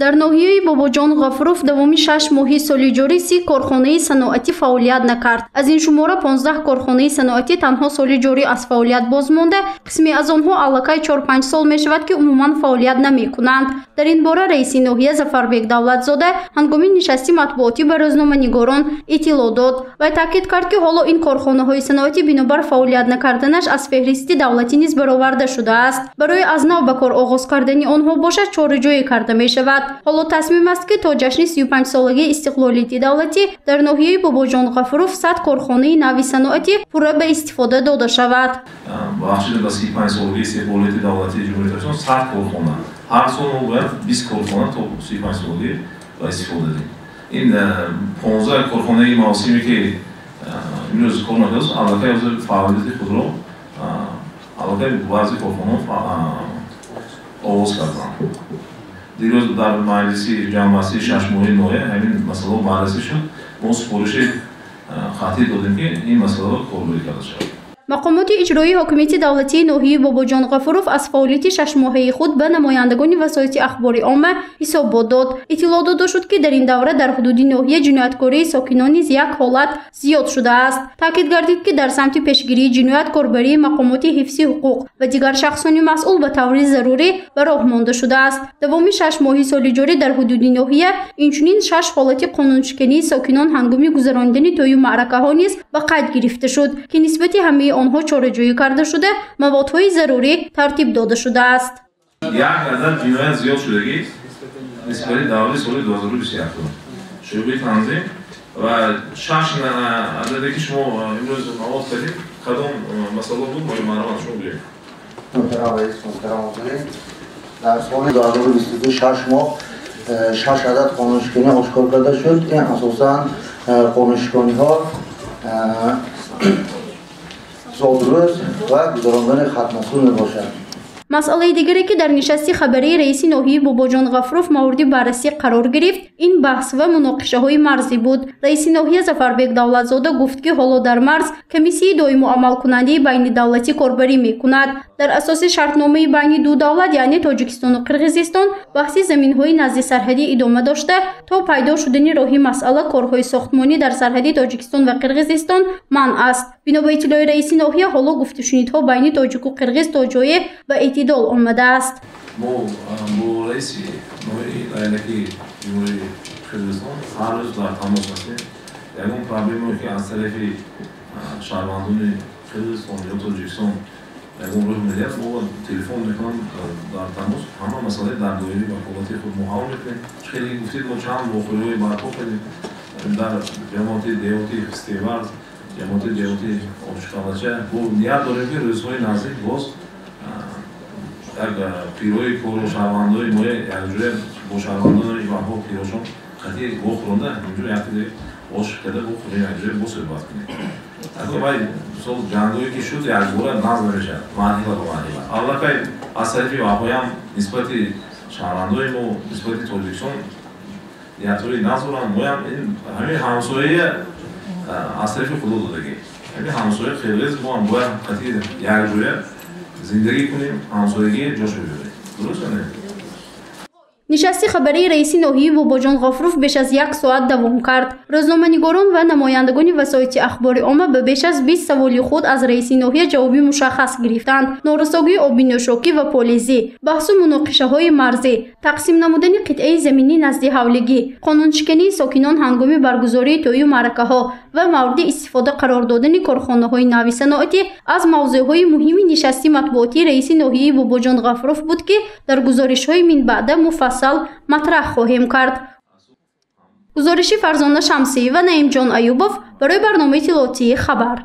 Дар ноҳияи Бобоҷон Ғафуров давоми 6 моҳи соли ҷорӣ 30 корхонаи саноатӣ фаъолият накард. Аз ин шумора 15 корхонаи саноатӣ танҳо соли ҷорӣ аз фаъолият боз монда, қисме аз онҳо аллакай 4-5 сол мешавад, ки умуман фаъолият намекунанд. Дар ин бора раиси ноҳия Зафарбек Давлатзода ҳангоми нишасти матбуотӣ ба рӯзноманигорон иттилоъ дод ва таъкид кард, ки ҳоло ин корхонаҳои саноатӣ бинобар фаъолият накарданаш аз феҳристи давлатӣ низ бароварда шудааст. Барои аз нав ба кор оғоз кардани онҳо бошад чораҷӯӣ карда мешавад. Ҳоло тасмим аст, ки то ҷашни 35-солагии истиқлолияти давлатӣ дар ноҳияи Бобоҷон Ғафуров 100 корхонаи нави саноатӣ пурра ба истифода дода шавад. Бахшида ба 35-солагии истиқлолияти давлатии Ҷумҳурии Тоҷикистон 100 корхона. Ҳар сол мо бояд 20 корхона то 35-солагӣ ба истифода диҳем. Ин 15 корхонаи мавсимӣ, ки имрӯз кор накардааст, аллакай ҳозир фаъолияти худро аллакай баъзе корхонаҳо оғоз карданд. Дирӯз дар маҷлиси ҷамъбастии 6 моҳаи ноҳия ҳамин масъалаҳо баррасӣ шуд. Мо супориши қатъӣ додем, ки ин масъаларо корбарӣ карда шавад. Мақомоти иҷроии ҳокимияти давлатии ноҳияи Бобоҷон Ғафуров аз фаъолияти 6-моҳаи худ ба намояндагони васоити ахбори омма ҳисобот дод. Иттилоъ дода шуд, ки дар ин давра дар ҳудуди ноҳия ҷинояткории сокинон низ як ҳолат зиёд шудааст. Таъкид гардид, ки дар самти пешгирии ҷиноят корбарии мақомоти ҳифзи ҳуқуқ ва дигар шахсони масъул ба таври зарурӣ ба роҳ монда шудааст. Давоми 6 моҳи соли ҷорӣ дар ҳудуди ноҳия инчунин шаш ҳолати қонуншикании сокинон ҳангоми гузаронидани тӯю маъракаҳо низ ба қайд гирифта шуд, ки нисбати ҳамаи онҳо чораҷӯӣ карда шуда, маводҳои зарурӣ тартиб дода шудааст. Як адад ҷиноят зиёд шудагӣ нисбати даври соли 2021. Шӯъбаи танзим ва шаш ададе, ки шумо имрӯз мавод кардед, кадом масъала буд, маълумот шумо гӯед. Муҳтарам раис, муҳтарам ҳозирин, дар соли 2022 6 моҳ шаш адад қонуншиканӣ ошкор карда шуд. Ин асосан қонуншиканиҳо зодрӯз ва гузарондани хатнасӯ мебошад. Масъалаи дигаре, ки дар нишасти хабарии раиси ноҳияи Бобоҷон Ғафуров мавриди баррасӣ қарор гирифт, ин баҳс ва муноқишаҳои марзӣ буд. Раиси ноҳия Зафарбек Давлатзода гуфт, ки ҳоло дар марз комиссияи доимо амалкунандаи байнидавлатӣ корбарӣ мекунад. Дар асоси шартномаи байни ду давлат, яъне Тоҷикистону Қирғизистон, баҳси заминҳои назди сарҳадӣ идома дошта, то пайдо шудани роҳи масъала корҳои сохтмонӣ дар сарҳади Тоҷикистон ва Қирғизистон манъ аст. Бино ба иттилои раиси ноҳия, ҳоло гуфтушунидҳо байни тоҷику қирғиз то ҷое ба эътидол омадааст. Мо бо раиси ноҳияи Лайлаки Ҷумҳурии Қирғизистон ҳар рӯз дар тамос ҳастем. Ягон проблемое, ки аз тарафи шаҳрвандони Қирғизистон ё Тоҷикистон ягон рӯй медиҳад, мо телефон мекунам, дар тамос ҳама масъалаи дар доираи ваколати худ мо ҳал мекунем. Хеле гуфтед, мо чанд вохӯриҳои барпо кардем дар ҷамоати деҳоти Хистеварз, ҷамоати деҳоти Ошқалача. Бо ният дорем, ки рӯзҳои наздик боз як пирои кору шаҳрвандои мо якҷоя бо шаҳрвандони ваҳо пирошон қатъи вохӯронда, инҷо якде ош карда бохӯрем, якҷоя бо суҳбат кунем. Вай мисол ҷангое ки шуд, якбора наз намешавад, марҳила ба марҳила. Аллакай аз тарафи ваҳоям нисбати шаҳрвандои мо, нисбати Тоҷикистон ниятҳои наз доранд. Моям ҳамин ҳамсояя аз тарафи Худо додагӣ, ҳамин ҳамсоя қирғиз, мо ҳам бояд қатъи якҷоя зиндагӣ кунем, ҳамсоягӣ ҷошо биёрем. Дуруст ё не? Нишасти хабарии раиси ноҳияи Бобоҷон Ғафуров беш аз як соат давом кард. Рӯзноманигорон ва намояндагони васоити ахбори омма ба беш аз 20 саволи худ аз раиси ноҳия ҷавоби мушаххас гирифтанд. Норасогии оби нӯшокӣ ва полизӣ, баҳсу муноқишаҳои марзӣ, тақсим намудани қитъаи заминӣ назди ҳавлигӣ, қонуншикании сокинон ҳангоми баргузории тӯю маъракаҳо ва мавриди истифода қарор додани корхонаҳои нави саноатӣ аз мавзӯъҳои муҳими нишасти матбуотии раиси ноҳияи Бобоҷон Ғафуров буд, ки дар гузоришҳои минбаъда муфассал матраҳ хоҳем кард. Гузориши Фарзона Шамсиева, Наимҷон Аюбов барои барномаи иттилоотии «Хабар».